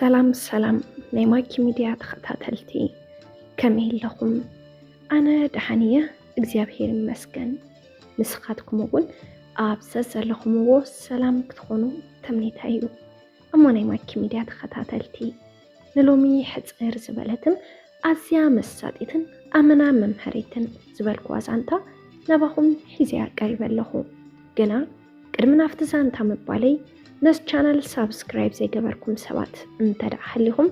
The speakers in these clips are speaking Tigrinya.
ሰላም ሰላም ናይ ማኪ ሚድያ ተኸታተልቲ፣ ከመይ ኣለኹም? ኣነ ደሓን እየ፣ እግዚኣብሔር ይመስገን። ንስኻትኩም እውን ኣብ ዘዘለኹምዎ ሰላም ክትኾኑ ተምኔታ እዩ። እሞ ናይ ማኪ ሚድያ ተኸታተልቲ፣ ንሎሚ ሕጽር ዝበለትን ኣዝያ መሳጢትን ኣመና መምሃሪትን ዝበልኩዋ ዛንታ ናባኹም ሒዘያ ቀሪበ ኣለኹ። ግና ቅድሚ ናብቲ ዛንታ ምባለይ፣ ነዚ ቻነል ሳብስክራይብ ዘይገበርኩም ሰባት እንተ ደኣ ሃሊኹም፣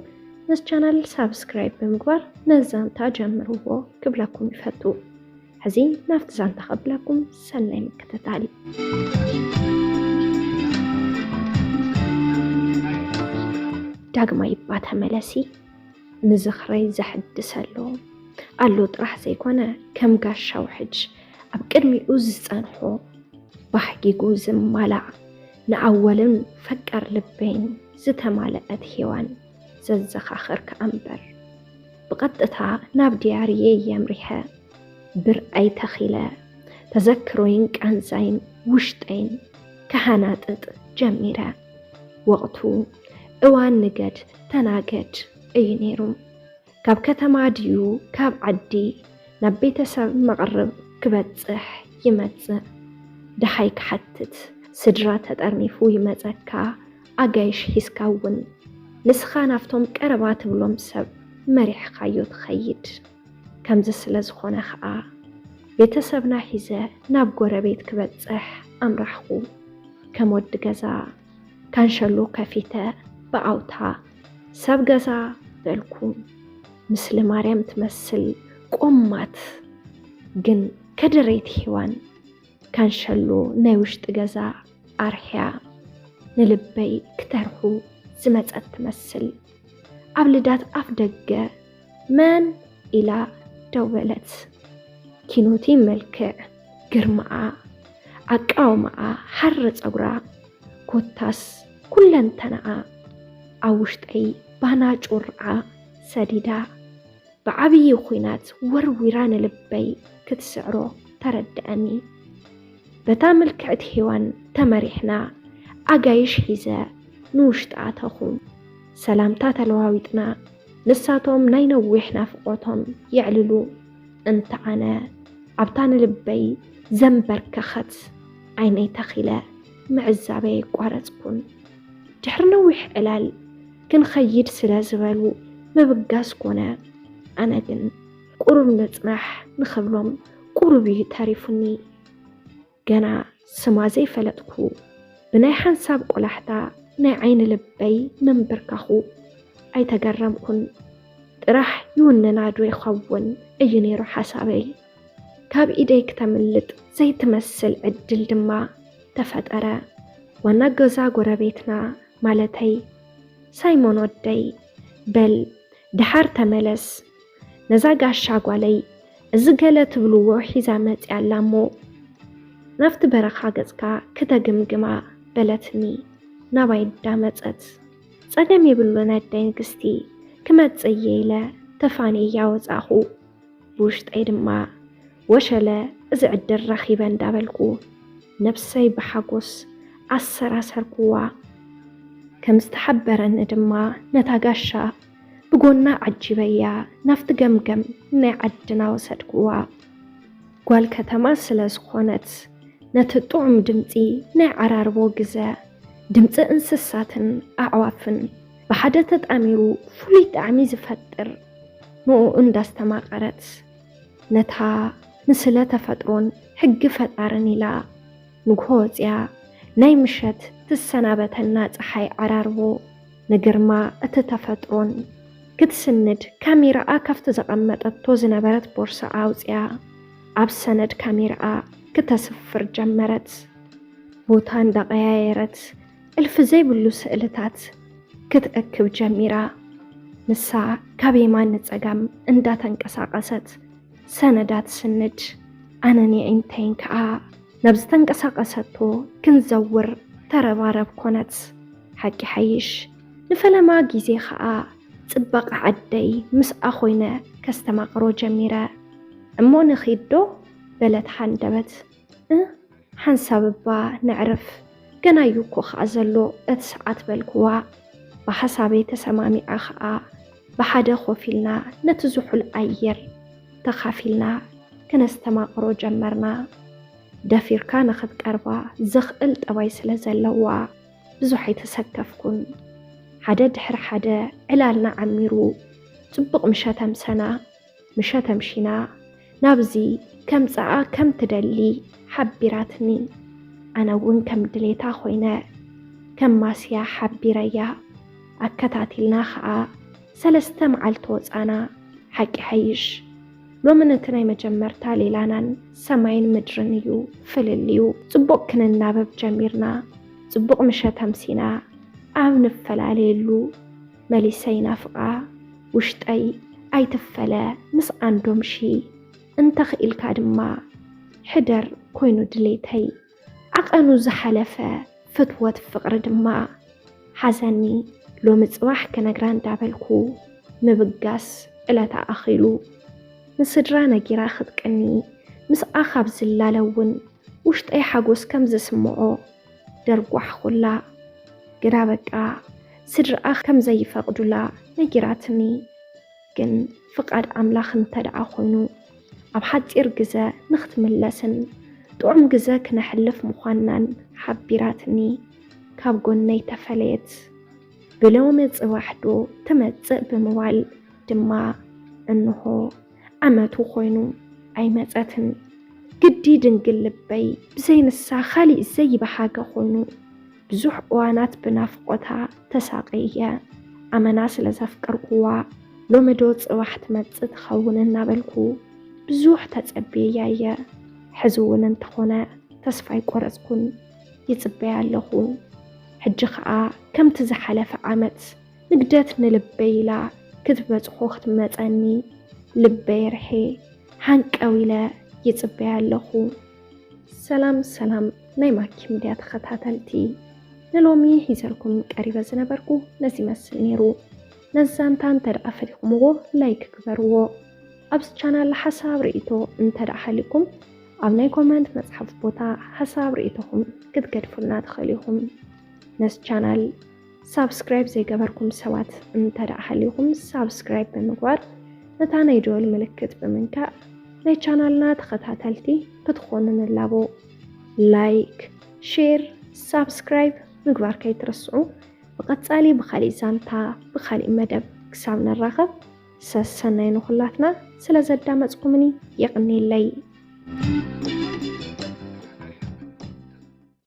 ነዚ ቻነል ሳብስክራይብ ብምግባር ነዚ ዛንታ ጀምርዎ ክብለኩም ይፈቱ። ሕዚ ናብቲ ዛንታ ከብለኩም፣ ሰናይ ምክትታል። ዳግማይ እባ ተመለሲ፣ ንዝኽረይ ዘሐድስ ኣሎ። ኣሎ ጥራሕ ዘይኮነ፣ ከም ጋሻ ውሕጅ ኣብ ቅድሚኡ ዝጸንሖ፣ ባሕጊጉ ዝማላእ፣ ንኣወልን ፈቃር ልበይን ዝተማልአት ሄዋን ዘዘኻኽር ከኣ እምበር። ብቐጥታ ናብ ድያርየይ የምሪሐ። ብርዐይ ተኺለ፣ ተዘክሮይን ቃንዛይን ውሽጠይን ክሃናጥጥ ጀሚረ። ወቕቱ፣ እዋን ንገድ ተናገድ እዩ ነይሩ። ካብ ከተማ ድዩ ካብ ዓዲ ናብ ቤተሰብ መቕርብ ክበጽሕ ይመጽእ። ደሃይ ክሓትት፣ ስድራ ተጠርኒፉ ይመጸካ፣ ኣጋይሽ ሒዝካ እውን። ንስኻ ናብቶም ቀረባ ትብሎም ሰብ መሪሕኻዮ ትኸይድ። ከምዚ ስለ ዝኾነ ኸኣ፣ ቤተሰብና ሒዘ ናብ ጎረቤት ክበጽሕ ኣምራሕኹ። ከም ወዲ ገዛ፣ ካንሸሎ ከፊተ ብኣውታ፣ ሰብ ገዛ በልኩ። ምስሊ ማርያም ትመስል ቆማት፣ ግን ከደረይቲ ሄዋን፣ ካንሸሎ ናይ ውሽጢ ገዛ ኣርሕያ፣ ንልበይ ክተርሑ ዝመጸት ትመስል። ኣብ ልዳት ኣፍ ደገ መን ኢላ ደው በለት። ኪኖቲ መልክዕ፣ ግርማኣ፣ ኣቃውማኣ፣ ሓሪ ጸጉራ፣ ኮታስ ኩለንተናኣ ኣብ ውሽጠይ ባና ጩርዓ ሰዲዳ፣ ብዓብዪ ኹናት ወርዊራ ንልበይ ክትስዕሮ ተረድኣኒ። በታ ምልክዕቲ ሄዋን ተመሪሕና፣ ኣጋይሽ ሒዘ ንውሽጢ ኣተኹ። ሰላምታ ተለዋዊጥና፣ ንሳቶም ናይ ነዊሕ ናፍቖቶም የዕልሉ፣ እንተ ኣነ ኣብታ ንልበይ ዘንበርከኸት ዓይነይ ተኺለ ምዕዛበይ ኣይቋረጽኩን። ድሕሪ ነዊሕ ዕላል ክንኸይድ ስለ ዝበሉ ምብጋስ ኮነ። ኣነ ግን ቁሩብ ንጽናሕ ንኽብሎም ቁሩብ እዩ ተሪፉኒ። ገና ስማ ዘይፈለጥኩ፣ ብናይ ሓንሳብ ቆላሕታ ናይ ዓይኒ ልበይ ምንብርካኹ ኣይተገረምኩን። ጥራሕ ይውንና ዶ ይኸውን እዩ ነይሩ ሓሳበይ። ካብ ኢደይ ክተምልጥ ዘይትመስል ዕድል ድማ ተፈጠረ። ዋና ገዛ ጎረቤትና፣ ማለተይ ሳይሞን ወደይ፣ በል ደሓር ተመለስ፣ ነዛ ጋሻ ጓለይ እዚ ገለ ትብልዎ ሒዛ መጺኣ ኣላ እሞ፣ ናብቲ በረኻ ገጽካ ክተግምግማ በለትኒ። ናባይ እንዳመጸት፣ ጸገም የብሉን ኣደይ ንግስቲ፣ ክመጽእ እየ ኢለ ተፋንየያ ወጻእኹ። ብውሽጠይ ድማ፣ ወሸለ እዚ ዕድል ረኺበ እንዳበልኩ ነብሰይ ብሓጎስ ኣሰራሰርኩዋ። ከም ዝተሓበረኒ ድማ ነታ ጋሻ ብጎና ዓጂበያ ናብቲ ገምገም ናይ ዓድና ወሰድኩዋ። ጓል ከተማ ስለ ዝኾነት፣ ነቲ ጥዑም ድምጺ ናይ ዓራርቦ ግዘ፣ ድምጺ እንስሳትን ኣዕዋፍን ብሓደ ተጣሚሩ ፍሉይ ጣዕሚ ዝፈጥር፣ ንኡ እንዳስተማቐረት፣ ነታ ንስለ ተፈጥሮን ሕጊ ፈጣርን ኢላ ንግሆ ወጽያ ናይ ምሸት ትሰናበተና ጸሓይ ዓራርቦ፣ ንግርማ እቲ ተፈጥሮን ክትስንድ፣ ካሜራኣ ካብቲ ዘቐመጠቶ ዝነበረት ቦርሳኣ ኣውጽያ ኣብ ሰነድ ካሜራኣ ክተስፍር ጀመረት። ቦታ እንዳቐያየረት እልፊ ዘይብሉ ስእልታት ክትእክብ ጀሚራ። ንሳ ካብ የማን ንጸጋም እንዳተንቀሳቐሰት ሰነዳ ትስንድ፣ ኣነን የዒንተይን ከኣ ናብ ዝተንቀሳቐሰቶ ክንዘውር ተረባረብ ኮነት። ሓቂ ሓይሽ፣ ንፈለማ ግዜ ኸኣ ጽባቐ ዓደይ ምስኣ ኾይነ ከስተማቕሮ ጀሚረ። "እሞ ንኺድ ዶ?" በለት ሃንደበት። "እ፣ ሓንሳብ እባ ነዕርፍ፣ ገና እዩ እኮ ኸኣ ዘሎ እቲ ሰዓት" በልክዋ። ብሓሳበይ ተሰማሚዓ ኸኣ ብሓደ ኮፍ ኢልና ነቲ ዝሑል ኣየር ተኻፊልና ከነስተማቕሮ ጀመርና። ደፊርካ ንኽትቀርባ ዘኽእል ጠባይ ስለ ዘለዋ ብዙሕ ኣይተሰከፍኩን። ሓደ ድሕሪ ሓደ ዕላልና ዓሚሩ ጽቡቕ ምሸት ኣምሰና። ምሸት ኣምሺና ናብዚ ከምጽኣ ከም ትደሊ ሓቢራትኒ። ኣነ እውን ከም ድሌታ ኮይነ ከም ማስያ ሓቢረያ። ኣከታቲልና ኸኣ ሰለስተ መዓልቲ ወጻና። ሓቂ ሓይሽ ሎሚ ነቲ ናይ መጀመርታ ሌላናን ሰማይን ምድርን እዩ ፍልልዩ። ጽቡቕ ክንናበብ ጀሚርና። ጽቡቕ ምሸት ኣምሲና ኣብ ንፈላለየሉ መሊሰ ይናፍቓ። ውሽጠይ ኣይትፈለ ምስ ኣንዶምሺ እንተኽኢልካ ድማ ሕደር ኮይኑ ድሌተይ። ዓቐኑ ዝሓለፈ ፍትወት ፍቕሪ ድማ ሓዘኒ። ሎሚ ጽባሕ ክነግራ እንዳበልኩ ምብጋስ ዕለታ ኣኺሉ። ንስድራ ነጊራ ክትቅኒ ምስኣ ካብ ዝላለ እውን ውሽጠይ ሓጎስ ከም ዝስምዖ ደርጓሕኩላ። ግዳ በቃ ስድራኣ ከም ዘይፈቕዱላ ነጊራትኒ። ግን ፍቓድ ኣምላኽ እንተ ደኣ ኮይኑ ኣብ ሓጺር ግዘ ንኽትምለስን ጥዑም ግዘ ክነሕልፍ ምዃንናን ሓቢራትኒ ካብ ጎነይ ተፈለየት። ብሎሚ ጽባሕ ዶ ትመጽእ ብምባል ድማ እንሆ ዓመቱ ኮይኑ ኣይመጸትን። ግዲ ድንግል ልበይ ብዘይ ንሳ ካሊእ ዘይበሃገ ኮይኑ ብዙሕ እዋናት ብናፍቆታ ተሳቅየ። ኣመና ስለ ዘፍቀርኩዋ ሎሚ ዶ ጽባሕ ትመጽእ ትኸውን እናበልኩ ብዙሕ ተጸብየያ እየ። ሕዚ እውን እንተኾነ ተስፋ ኣይቆረጽኩን፣ ይጽበያ ኣለኹ። ሕጂ ኸኣ ከምቲ ዝሓለፈ ዓመት ንግደት ንልበይ ኢላ ክትበጽሖ ክትመጸኒ ልበይ ርሔ ሃንቀው ኢለ ይጽበያ ኣለኹ። ሰላም ሰላም ናይ ማኪ ሚድያ ተኸታተልቲ፣ ንሎሚ ሒዘልኩም ቀሪበ ዝነበርኩ ነዚ ይመስል ነይሩ። ነዚ ዛንታ እንተ ደኣ ፈቲኹምዎ ላይክ ግበርዎ። ኣብዚ ቻናል ሓሳብ ርእይቶ እንተ ደኣ ሃልዩኩም ኣብ ናይ ኮመንት መጽሓፍ ቦታ ሓሳብ ርእይቶኹም ክትገድፉልና ትኽእሉ ኢኹም። ነዚ ቻናል ሳብስክራይብ ዘይገበርኩም ሰባት እንተ ደኣ ሃልዩኩም ሳብስክራይብ ብምግባር ነታ ናይ ደወል ምልክት ብምንካእ ናይ ቻናልና ተኸታተልቲ ክትኾኑ ንላቦ። ላይክ፣ ሼር፣ ሳብስክራይብ ምግባር ከይትረስዑ። ብቐጻሊ ብኻሊእ ዛንታ ብኻሊእ መደብ ክሳብ ንራኸብ ሰሰናይ ንኹላትና። ስለ ዘዳመጽኩምኒ የቕንየለይ።